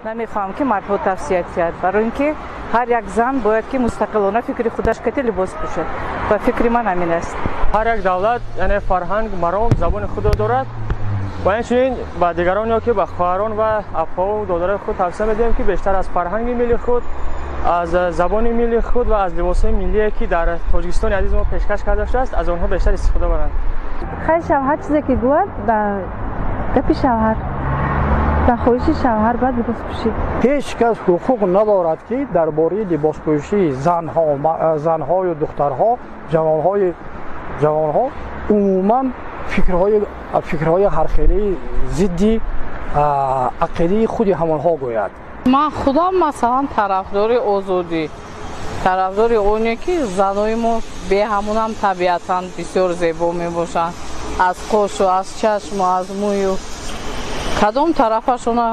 Намехоҳам, ки мардҳо тавсия диҳад, барои ин ки ҳар як зан бояд ки мустақилона фикри худаш кати либос пӯшад. Ба фикри ман, ҳамин аст. Ҳар як давлат, яъне фарҳанг, маром, забони худро дорад ва инчунин ба дигарон ё ки ба хоҳарон ва апҳову додарои худ тавсия медиҳем, ки бештар аз фарҳанги миллии худ, аз забони миллии худ ва аз либосҳои миллие, ки дар Тоҷикистони азизи мо пешкаш карда шудааст, аз онҳо бештар истифода баранд. Хай, шавҳар чизе ки гӯяд, ба гапи шавҳар, ба хоҳиши шавҳар бояд либос пӯшид. Ҳеҷ кас ҳуқуқ надорад, ки дар бораи либоспӯшии занҳо, занҳою духтарҳо, ҷавонҳо умуман фикрҳои ҳархелии зидди ақидаи худи ҳамонҳо гӯяд. Ман худам, масалан, тарафдори озодӣ, тарафдори оне ки занои мо беҳамунам табиатан бисёр зебо мебошанд, аз қошу, аз чашму, аз мӯю, кадом тарафашона.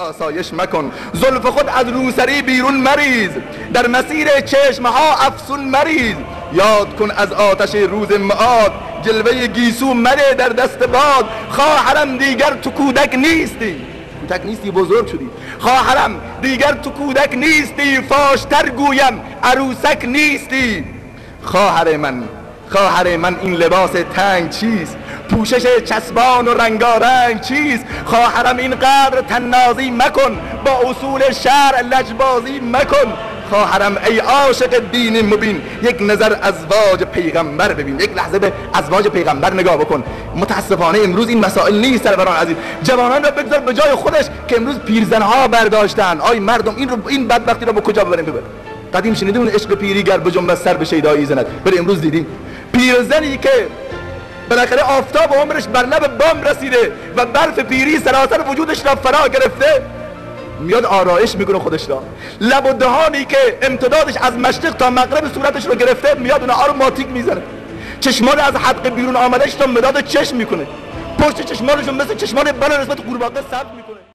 آسایش مکن، زلف خود از روسری بیرون مریز، در مسیر چشمها افسون مریز. یاد کن از آتش روز معاد، جلوه گیسو مده در دست باد. خواهرم، دیگر تو کودک نیستی، کودک نیستی، بزرگ شدی. خواهرم، دیگر تو کودک نیستی، فاشتر گویم عروسک نیستی. خواهر من، خواهر من، این لباس تنگ چیست؟ پوشش چسبان و رنگارنگ چیست؟ خواهرم، این قدر طنازی مکن، با اصول شرع لجبازی مکن. خواهرم، ای عاشق دین مبین، یک نظر ازواج پیغمبر ببین. یک لحظه به ازواج پیغمبر نگاه بکن. متاسفانه امروز این مسائل نیست. سروران عزیز، جوانان رو بگذار به جای خودش که امروز پیرزنها برداشتن. آی مردم، این رو، این بدبختی رو به کجا ببریم؟ ببر قدیم شنیدیم اون عشق پیری گر بجنبد سر به شیدایی زند، ولی امروز دیدیم پیرزنی که بالاخره آفتاب عمرش بر لب بام رسیده و برف پیری سراسر وجودش را فرا گرفته، میاد آرایش میکنه خودش را. لب و دهانی که امتدادش از مشرق تا مغرب صورتش رو گرفته، میاد اونها رو ماتیک میزنه. چشمان از حدقه بیرون آمدهش تا مداد چشم میکنه. پشت چشمانش مثل چشمان بلا نسبت قورباغه سبز میکنه.